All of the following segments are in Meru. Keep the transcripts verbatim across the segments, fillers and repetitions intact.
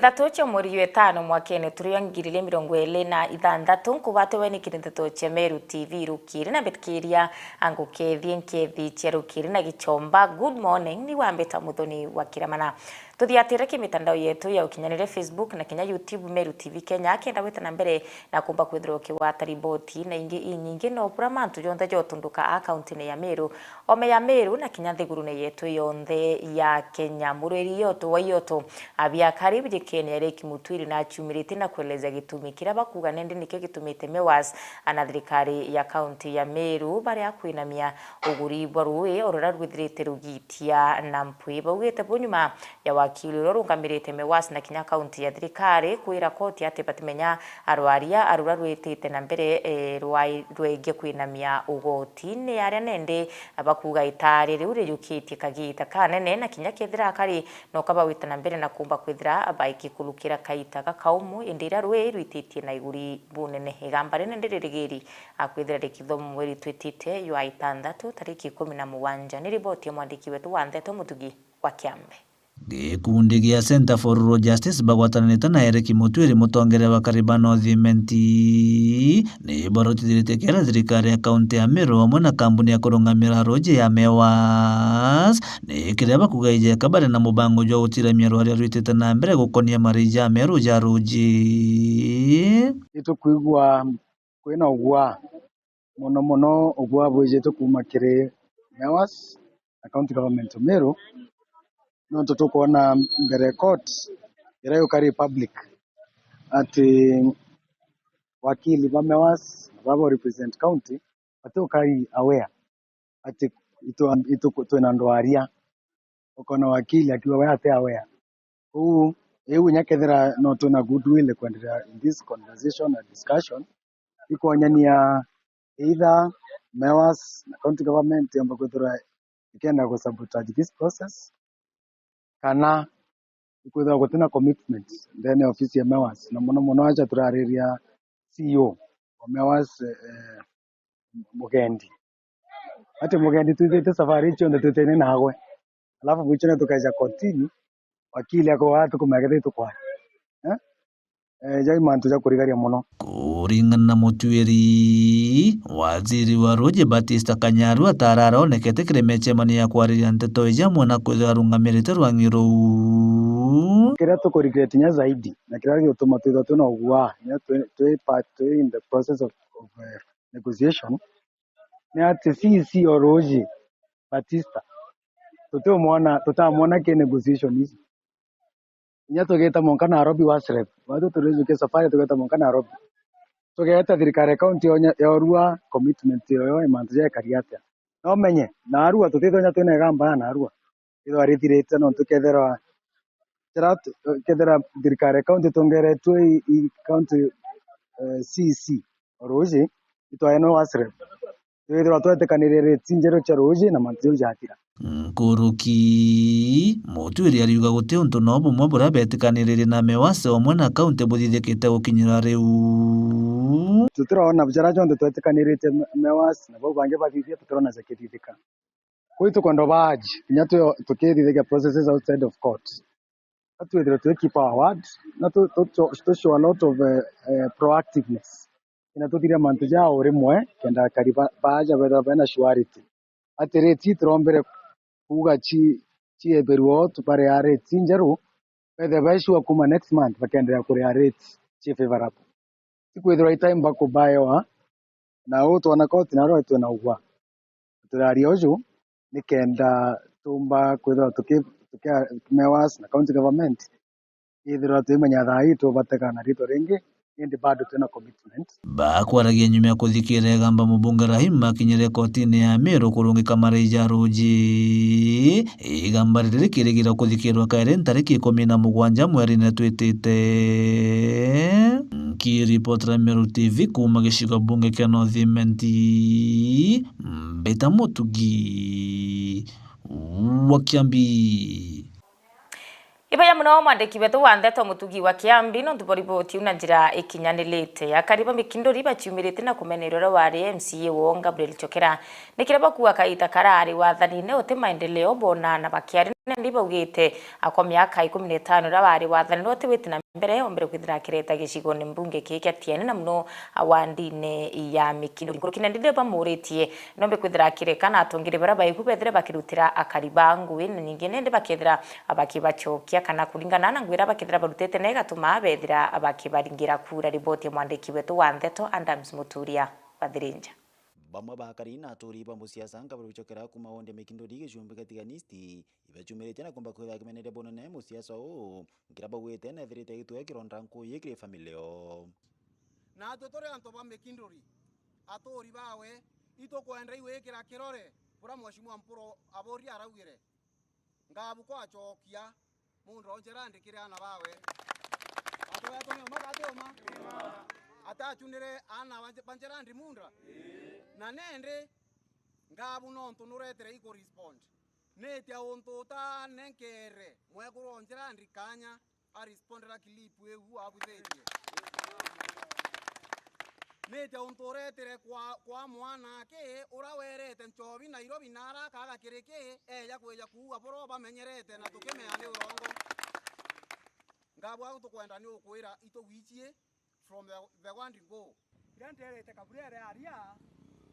Thatu cia mweri jwa itano mwakene turi wa ngiri igiri mirongo iri na ithanthatu, nkubatwe ni kiri nteto cia Meru T V rukiri na mbitikiria angukethie nkethi cia rukiri na gichomba. Good morning, ni wambita Muthoni wa Kiramana. Tuthiatire ki mitandao yetu ya ukinyanire, Facebook na kinya YouTube, Meru T V Kenya, kenda gwita na mbere na kumba kwithirwa ukigwata riboti na ingi inyingi no bura mantu jonthe jotunduka a kauntine ya Meru, ome ya Meru na kinya nthigurune yetu yonthe ya Kenya. Murwiri yoto wa yoto, abiakari bijikene Eric Mutwiri na aciumirite na kuelezea gitumi kiria bakuga nende nikio gitumite Mewas ana thirikari ya kaunti ya Meru baria kwinamia uguri bwa rui o ruria rwithirite rugitia na mpwi. Baugite bu nyuma ya wakili uria urungamirite Mewas na kinya kaunti ya thirikari kwira koti ati batimenya arwaria arura rwitite na mbere, eh, rwai-, rwegie kwinamia ugoti. Ni aria nende bakuga itari riu rijukitie kagita kanene, na kinya kethira akari noka bagwita na mbere na kumba kwithira baikikurukira kaita gakaumu, indi iria rwi rwititie na iguri bunene. Igamba rinene ririgiri akwithira rikithomwa mweri twitite jwa itanthatu tariki ikumi na mugwanja. Ni riboti ya mwandiki wetu wa ndeto Mutugi wa Kiambe. Gikundi gia Centre for Rural Justice bagwatananite na Eric Mutwiri, mutongeria wa Kariba North Imenti, ni barutithiritie kiara thirikari ya kaunti ya Meru amwe na kambuni ya kurungamira ruji ya Mewas, ni kiria bakuga ijeka bari na mubango jwa gutiramia rwaria rwitite na mbere gukonia mariji ja Meru ja ruji. Itukwigua kwina ugua, mono mono ugua bwijite kuuma kiri Mewas na County Government of Meru, nontu tukwona mbere court iria yukari public ati wakili ba Mewas na baba represent county batiukari aware ati itu, itu, twina ndwaria. Ukona wakili akiuga we ati aware. Uu, iu inya kethira no twina goodwill kwendelea in this conversation and discussion, ikwonyania either Mewas na county government yomba kwithirwa ikenda ku sabotage this process, kana ikwithirwa gutina commitment ndene ya ofisi ya Mewas, na mono mono aja turariria C E O wa Mewas, eh, Mugendi. Ati Mugendi twithite safari cionthe twitene nagwe. Alafu mwicho ni tukeja kotini, wakili akoa tukumenya kethira tukwari. Eh? Eh, jai mantu ja kurigaria mono. Kuringana na mutuiri, waziri wa ruji Batista Kanyaru atara araonekete kiri micemanio ya kwariria nteto iji amwe na kwithirwa arungamirite rwang'i ruu. Kiria tukuregret nya zaidi, na kiria gigutuma twithwa twina ugua, nya twi, twi part, twi in the process of, of, eh, negotiation, ni ati C E C o ruji Batista, tutiumwona, tutamwona ki negotiation ici. Inya tugita monka Nairobi WASREB, batu turijukia safari tugeta monka Nairobi. Tugeta thirikari ya county yonya, yorua commitment yoyo, mantu jaikari atia. No menye, narua tutithwe nya twina igamba ya narua. Ithwa rithirite nontu kethirwa, kethira tu-, kethira thirikari ya county itongeretwe i, i county, eh, C E C o ruji, itwaenwe WASREB. Twithirwa twetikanire rate injeru cia ruji na mantu jau jathira. Nkuruki, mutuiri ariuga guti untu no bumwe buria betikanirire na Mewas omwe na kaunti buthithikite gukinyira riu. Tutirona jaria jonthe twetikanirite Me-, Mewas na bau bangi bathithia, tutirona jakithithika. Kwi tukwenda baji, kinya tu-, tukithithagia processes outside of court. Na twithirwe twi keep our word, na tu, tu, tu, tu show a lot of, eh, eh, proactiveness. Ina tuthiria mantu ja urimwe, kenda akari ba, baja bethirwa bena surety. Ati rate ii turombere kuuga ci, cietherwe o, tubaria rate injeru, bethirwe be sure kuma next month bakenderea kuria rate ci favorable. Ti kwithirwa i time bakubaewa, na uu twana koti naro twina ugwa. Turaria uju nikenda tumba kwithirwa tuki, tuki, Mewas na county government, ithirwa twimenya thaa ii tubatega na ritwa ringi, indi bado twina commitment. Bakwaragia nyuma ya kuthikira igamba, mubunge Rahim akinyire kotini ya Meru kurungika mariji ja ruji. Igamba riri rikirigira kuthikirwa kairi ntariki ikumi na mugwanja mwerine twitite. Nkiripotera Meru T V kuuma gicigo bunge kia North Imenti, Mbita Mutugi wa Kiambi. Ibaya muno mwandiki wetu wa ndeto Mutugi wa Kiambi, nontu bwa riboti iu na njira ikinyanirite. Akari ba Mikinduri baciumirite na kumeneria uria wari M C A wao Gabriel Chokera. Ni kiria bakuuga kaita karari wathanine uti maendeleo bona na bakiari Nandi baugite, a, kwa miaka ikumi na itano iria wari wathanire uti witi na mbere, ombire kwithira akireta gicigone mbunge kii kia Tiene, na muno, a, wandine ya Mikinduri. Nkuruki Nandi riria bamuritie nombe kwithira akireka na atongeria baria baiku bethire bakirutira akari ba ngui, na ningi nindi bakethira bakibacokia, kana kuringana na ngui iria bakethira barutite na igatuma bethira bakibaringira kura. Riboti ya mwandiki wetu wa ndeto Adams Muturia wa Thirinja. Bamwe ba akari na aturi ba musiasa nkabari gucokera kuma wonde Mikinduri gicumbi kia Tigania East ibacumirite na kumba kwithira kimenere bunene musiasa uu, nkira baugite nethirite gitue kironda nkui kiri family yao. Natwe turi antu ba Mikinduri, aturi bawe, itukwenda igwikira kirore buria Mheshimiwa Mpuru Aburi araugire. Ngabu kwacokia Mundra o Njerandi kiri aana bawe. Antu betu ni uma kana ti uma? Atacunire aana ba Nje-, ba Njerandi Mundra? Na nendi, Ngabu nontu nuretere iku respond. Nitia untu utanenkeere mwekuru o Njerandi kanya a respondera clip iu abwithitie? Nitia untu uretere kwa, kwa mwanake uria werete nchobi Nairobi na arakaga kiri ki, eja kwija kuua boro bamenyerete na tukimenya ni urongo? Ngabu au tukwenda ni ukwira itugwichie from the, the word go. Kiria nderete Kaburere aria,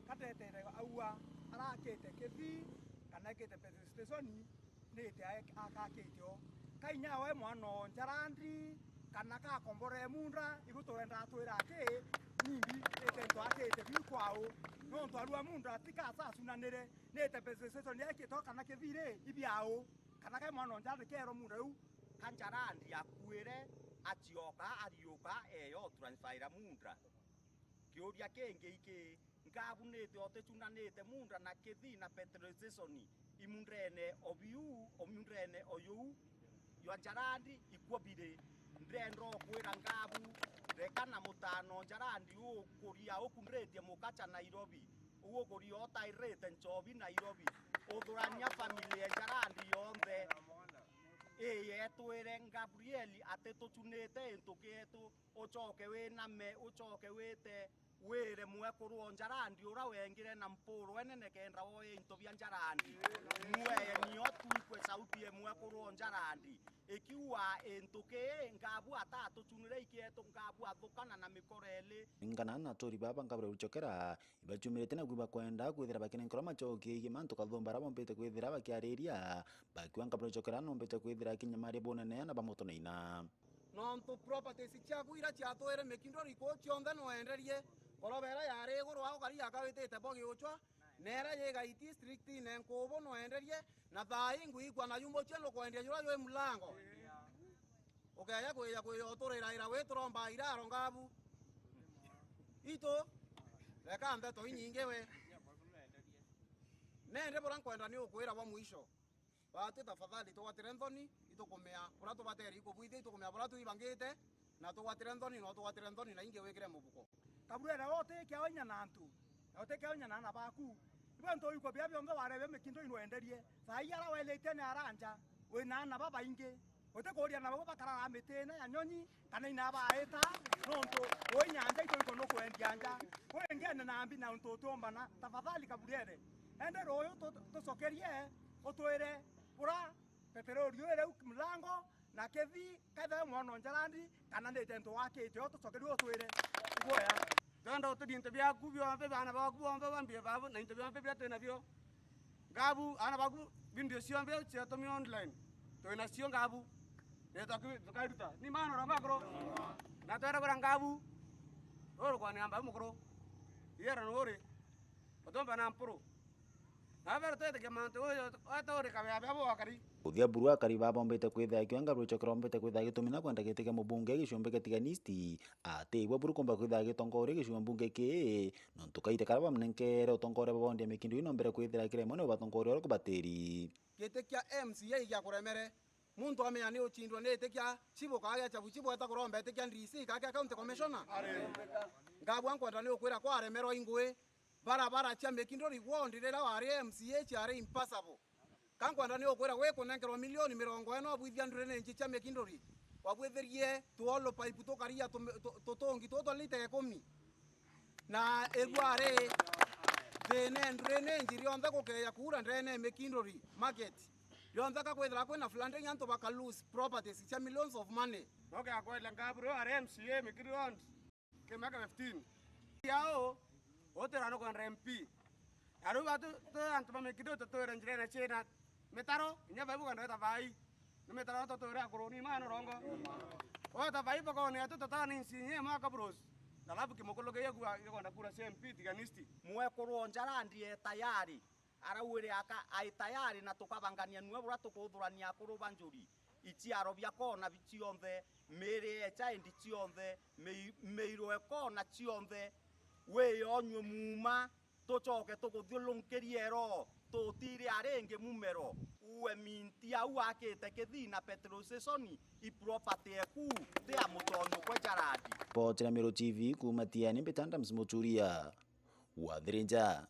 katetere aua arakite Kithii kana ekite petrol station, nite ae-, akakite o. Ka inya we mwana o Njarandi, kana kakombore Mundra, igu turenda atwira ati, nimbi ite ntu akite biu kwau, nontu arua Mundra ti kasacunanire, nite petrol station ekite o kana Kithii ri, ibiau, kana kai mwana o Njarandi kerwa Mundra riu, ka Njarandi akuire, acioka, ariuka, eyo transfer ira Mundra. Kiuria kingi iki, Ngabu nite oticunanite Mundra na Kithii na petrol station imundrene o biu, o mundrene o yuu ywa Njarandi ikwo biri. Ndenda ukwira Ngabu, reka na mutano Njarandi ukuria ukundritie mukacha Nairobi, uu ukuria utairite nchobi Nairobi, uthurania family ya Njarandi yonthe. Ii yetwire Gabriel atitucunite into kietu, ucoke winame, ucoke wite, wire mwekuru o Njarandi ura wengire na mpuru enene kenda woye into bia Njarandi. Mweye nio tuikwe sauti ye mwekuru o Njarandi. Ikiua into kii, Ngabu atatucunire ikietu, Ngabu athukana na mikoro eli. Ringana na aturi baba Gabriel Chokera, ibacumirite na kwiba kwenda kwithira bakinenkerwa macoki igie mantu kathumba aria bombite kwithira bakiariria, bakiuga Gabriel Chokera nombite kwithira akinyamaria bunene na bamutunaina. Nontu properties ciaku iria ciatwire Mikinduri kuu cionthe nwenderie, ngoroba iria yari iguru ao kari yakawitite bogi uchwa, na iria yi Gaiti district-ini nkubu nwenderie, na thaa ii ngwigua na yu mucii ndukwendia juria jwi mulango. Ukeja kwija kwija uturiraira wi turomba iraro Ngabu. Itu, reka ndeto inyingi we. Nendi buria nkwenda ni ukwira bwa mwisho. Batwi tafadhali tugwatire nthoni, itukumea buria tubateeri ikubwithia, itukumea buria twibangite, na tugwatire nthoni, na utugwatire nthoni na ingi wikire mubuko. Kaburere, we utikia inya na antu, na utikia inya na aana baku. Ibo ntu ikwa bia bionthe warebia Mikindo inwenderie. Thaa ii ara weletie ni aranja, wina aana babaingi. Utikuuria nabo bakaraga mitine ya nyonyi, kana ina baita, nontu ui nyanja itu iko nukwendia nja. Kwi ngene na mbi na untu utiumbana, tafadhali Kaburere. Ende ruuyu tu-, tucokerie, utwire bura peteroli iri riu mlango, na Kithii, kethira mwana o Njarandi, kana ni tento wakite o, tucokerie utwire. Igwea. Twenda uturie into biaku bionthe, baana baku bonthe bambie babu, na into bionthe biria twinabio. Ngabu, aana baku, video cionthe cietumio online. Twinacio Ngabu. Nitwa ki-, tukairuta. Ni maana urongo akuru. Na twenda kwira Ngabu. Ruru kwa niamba mukuru. Yera nuri. Utomba na mpuru. Na bero twetikia mantu uyu, weta uri kabea bia bwakari. Uthia buru akari babombite kwithia akiwa Ngabu Chokera ombite kwithia agitumina kwenda giti kia mubunge gicumbi kia Tigania East. Ati igwe buru kumba kwithia agitongoria gicumbi mbunge kii. Nontu kaite karia bamnenkere utongoria bwa bondi ya Mikindo ino mbere kwithira kira imwe ni ubatongoria uria kubatiri. Giti kia M C A igia kuremere. Muntu amenya ni uchindwa ni iti kia chibu kaa gia chabu chibu eta kuromba iti kia D C kaa kia county commissioner. Ngabwa nkwenda ni ukwira kwaremerwa ingui. Barabara cia Mikindo ward rira wari M C A ciari impossible. Ka nkwenda ni ukwira gwi kunenkerwa milioni mirongo ina ubwithia drainage cia Mikinduri, wabwithirie tuolo pipe tukaria tu-, tu-, tutungi tutu lita ikumi. Na igwari thina drainage rionthe gukeya kuura ndene Mikinduri market. Yonthe ka kwithira kwina flooding, antu baka lose properties cia millions of money. Noke akwele ngaburu ari M C A Mikiri Road. Ke miaka fifteen. Yao, utira no kwenda M P. Aru batu, tu antu ba Mikiri tutwire njirene ciina mitaro, inya baibu kwenda eta bai. Ni mitaro tutwire akuru ni maana rongo. Ota bai bakone atu tutani nsinye maka bros. Alafu kimukuluke yegwa, yegonda kura C M P tiganisti. Mwekuru o Njarandi e tayari. Arauire aka ai tayari na tukabangania nue buria tukuthurania akuru ba njuri. Iciaro bia kona bi cionthe, miiri ya child cionthe, mi-, miiro e kona cionthe, wiyonywe muuma, tucoke tukuthiurunkirie ero, tutire aringi mumero. Uwe minti au akite kithii na petrol station, i property eku, ti ya mutonyu kwe Jaradi. Riboti ya Meru T V kuuma Tieni, mbita Adams Muturia, Wathirinja.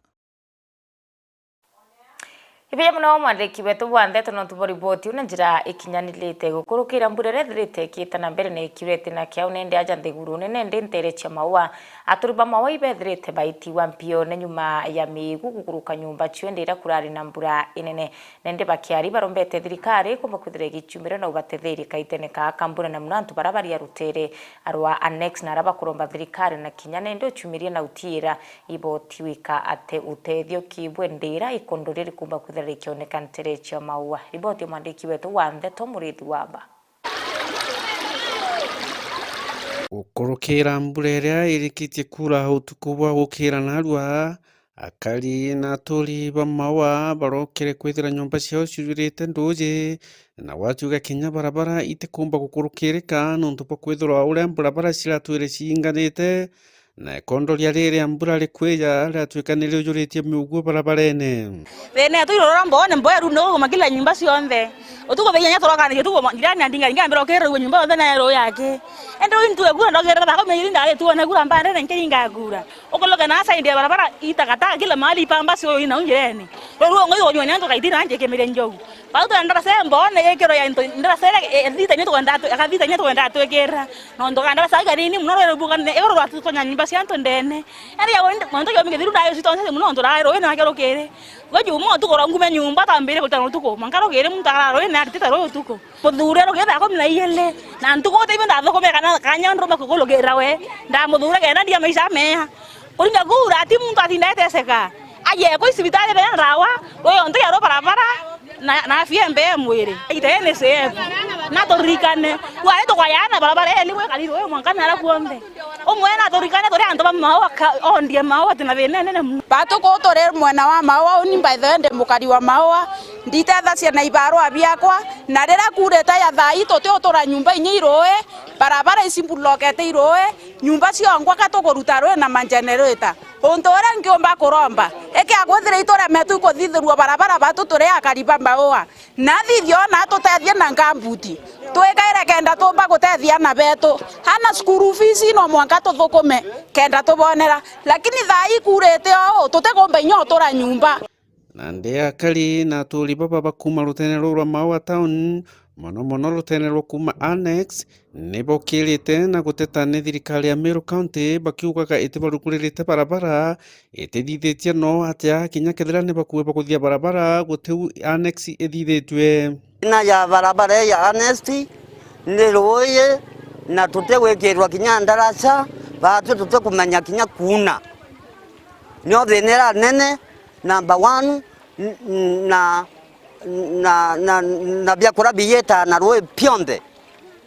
Ibiya mono mwandiki wetu bwa ndeto nontu bwa riboti iu na njira ikinyanirite. Gukurukira mbura iria ithirite ikiita na mbere na ikiurete na kiau nende aja nthiguru nene ndi ntere cia Maua, aturi ba Maua ibethirite baitiwa mpione nyuma ya miigu gukuruka nyumba cio ndi iria kurari na mbura inene. Nende bakiari barombete thirikari kumba kwithira igichiumira na ubatetheria kaitene kaa ka mbura na mono antu bara bari a rutere arwa Annex na ara bakuromba thirikari na kinya nende uchiumiria na utiira ibotiwika ate utethio ki bwendera ikondo riri kumba kwithira rikioneka ntere cia Maua. Riboti ya mwandiki wetu wa ndeto Murithi wa Ba. Gukurukira mbura iria irikitie kuura utuku bwa gukira narua, akari na aturi ba Maua barokire kwithira nyomba ciao ciujurite nduuji, na gwatiuga kinya barabara itikumba gukurukirika nontu bwa kwithirwa uria barabara ciratwire ciinganite, na ikondo ria riri ria mbura rikwija riratwika ni riujuritie miuguo barabarene. Thina yetu irorora mboone mboeru ni kuguma kila nyumba cionthe. Utuku thenya torokanire utuku jirani andinga ringa mbere ukirira nyumba yonthe na yeru yake. Ende uyu ntu ekura ndogirira thako miri ndari tu na kura mbande na nkiri ngakura. Ukoloke na side ya barabara itakataka kila mahali ipamba sio ina unjireni. Ruru ngoi onyo nyanto kaitira anje kemire njogu. Bau tu ndara se mboone ikiro ya into ndara se e thita nyetu kwenda tu akathita nyetu kwenda tu ikira. Nontu kandara sa kanini muno ruru buka ne igoro rwa tukonya nyumba cia antu ndene. Ende ya wende muntu yo mige thiru na yo sitonse muno nontu ra ruru na kero kere. Gwe juma utuku rongume nyumba tambire gutana utuku mankaro kere muntu ara ruru na aritita ruru utuku. Muthure rugi thaa kumi na iiri, na ntuku uti ibi ndathukumire kana kanya nduruma kugulugira we, ndamuthure kenda ndia maisha mea. Kuringa kuura, ati muntu atinda eteseka. Aje kwi cibitari bena ndawa, uyu ntu ya barabara, na, na afya mbe ya mwiri. Ite N S F, na turirikane, wari tukwayana barabara eli mwe kari ruyu mwanka na ara kuonthe. Umwe na turirikane turi antu ba Maua ka-, ondie Maua tina thina nene muno. Batuku turi mwena wa Maua, uni by the way ndi mukari wa Maua, nditethacia na ibarua biakwa, na riria kuurite ya thaa ii tuti utura nyumba inya irui, barabara icimbulokete irui, nyumba ciongwa ka tukuruta rui na magenerator. Untu uria ngiumba kuromba, ikia kwithira ituremetwe kuthithirua barabara batu turi akari ba Maua, na athithia ona atutethie na ngambuti. Twikaire kenda tumba gutethia ana betu. Ana school fees no mwanka tuthukume kenda tubonera. Lakini thaa ii kuurite uu, tutikumba inya utura nyumba. Nandi akari na aturi baba ba kuuma rutene ruu rwa Maua Town, mono mono rutene rwa kuuma Annex, ni bokirite na guteta ni thirikari ya Meru County bakiugaga itibarukuririte barabara itithithitie no atia kinya kethira ni bakue bakuthia barabara gutiu Annex ithithitue. Ina ya barabara ya Annex ni ruuji na tutigwikirwa kinya ndaraca, batu tutikumenya kinya kuuna. Nio thina iria nene, number one, n-, n-, na, na, na, na biakura biyita na ruuji bionthe.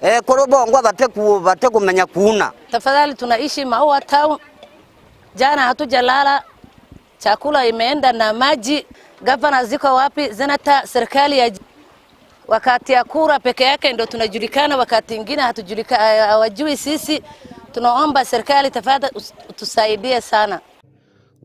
Ekuru bongwa batiku-, batikumenya kuuna. Tafadhali, tunaishi Maua Town. Jana hatujalala, chakula imeenda na maji. Gavana ziko wapi? Zenata, serikali ya j-, wakati ya kura peke yake ndo tunajulikana, wakati ingine hatujulika-, eh, hawajui sisi. Tunaomba serikali tafadhali us-, utusaidie sana.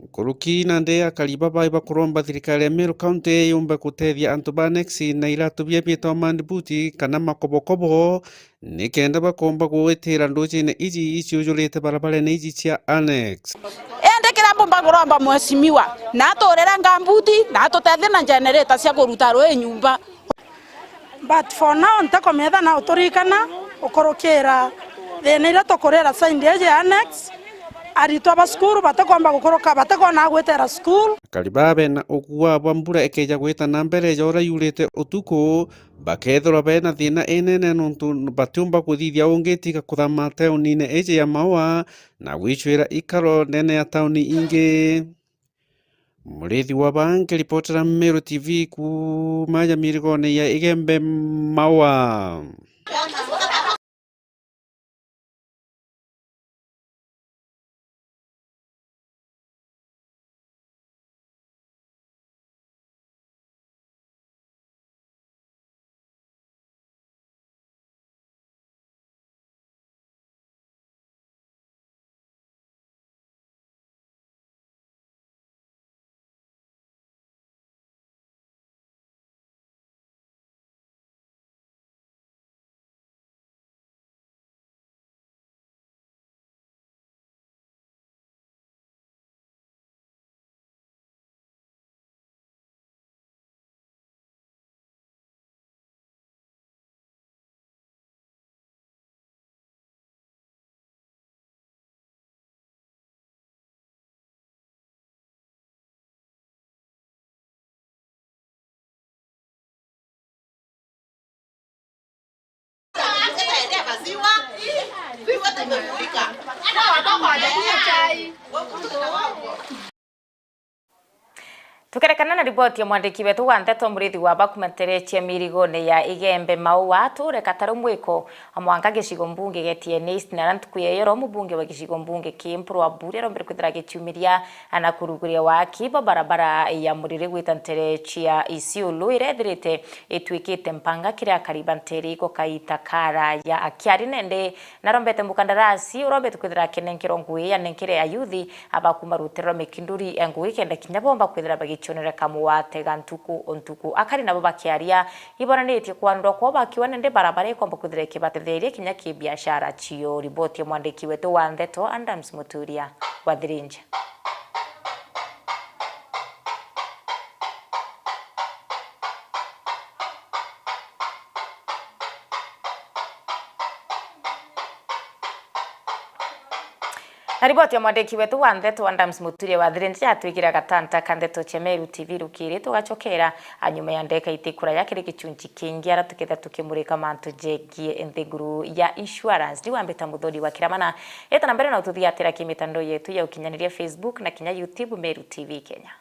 Nkuruki nandi akari babai bakuromba thirikari ya Meru County yumbe gutethia antu ba Annex na iratu bia bietwa man boot kana makobokobo, nikenda bakomba gwitira nduujine iji iciujurite barabarene iji cia Annex. Indi kiria mbumba kuromba mheshimiwa, na aturire ngambuti, na atutethie na generator cia kuruta ruuji nyumba. But for now, ntikometha na uturikana ukurukira thina iria tukurira side iji ya Annex. Aritwa ba cukuru batikwamba gukuruka, batikwona gwitera cukuru. Akari baa bena ugua bwa mbura ikeeja gwita na mbere ja uria yurite utuku, bakethirwa bena thiina inene nontu batiumba kuthithia ungi tiga kuthama taunine iji ya Maua na gwicwira ikaro ndene ya tauni ingi. Murithi wa Baa nkiripotera Meru T V kuuma ja mirigone ya Igembe Maua. Tukerekana na riboti ya mwandiki wetu wa nteto Murithi wa Baa kuuma ntere cia mirigone ya Igembe Maua, tuure Kataru Mwiko, mwanka gicigo mbunge gia Tigania East, na ara ntuku ya iyoro mubunge wa gicigo mbunge ki Mpuru Aburi arombere kwithira agiciumiria na kuruguria waki bwa barabara ya Muriri gwita ntere cia Isiolo, iria ithirite itwikite mpanga kiri akari ba ntere iko kaita karaya. Akiaria nende narombete mukandarasi urombete kwithira akinenkerwa ngui ya nenkere ayuthi aba kuuma rutere rwa Mikinduri ya ngui kenda kinya bomba kwithira bagicionere kamwate ga ntuku o ntuku. Akari nabo bakiaria ibonanitie kwanurwa kwao bakiuga nende barabara ikomba kwithira ikibatetheria kinya ki biashara cio. Riboti ya mwandiki wetu wa nteto Adams Muturia wa Thirinja. Na riboti ya mwandiki wetu wa nteto Adams Muturia wa Thirinja yatwikira gatanta ka nteto cia Meru T V rukiri, tugacokera a nyuma ya ndeka itikuraya kiri gicunci kingi, ara tuketha tukimurika mantu jegie nthiguru ya insurance. Ni wambita Muthoni wa Kiramana, eta na mbere na ututhiatira ki mitandao yetu ya ukinyaniria, Facebook na kinya YouTube, Meru T V Kenya.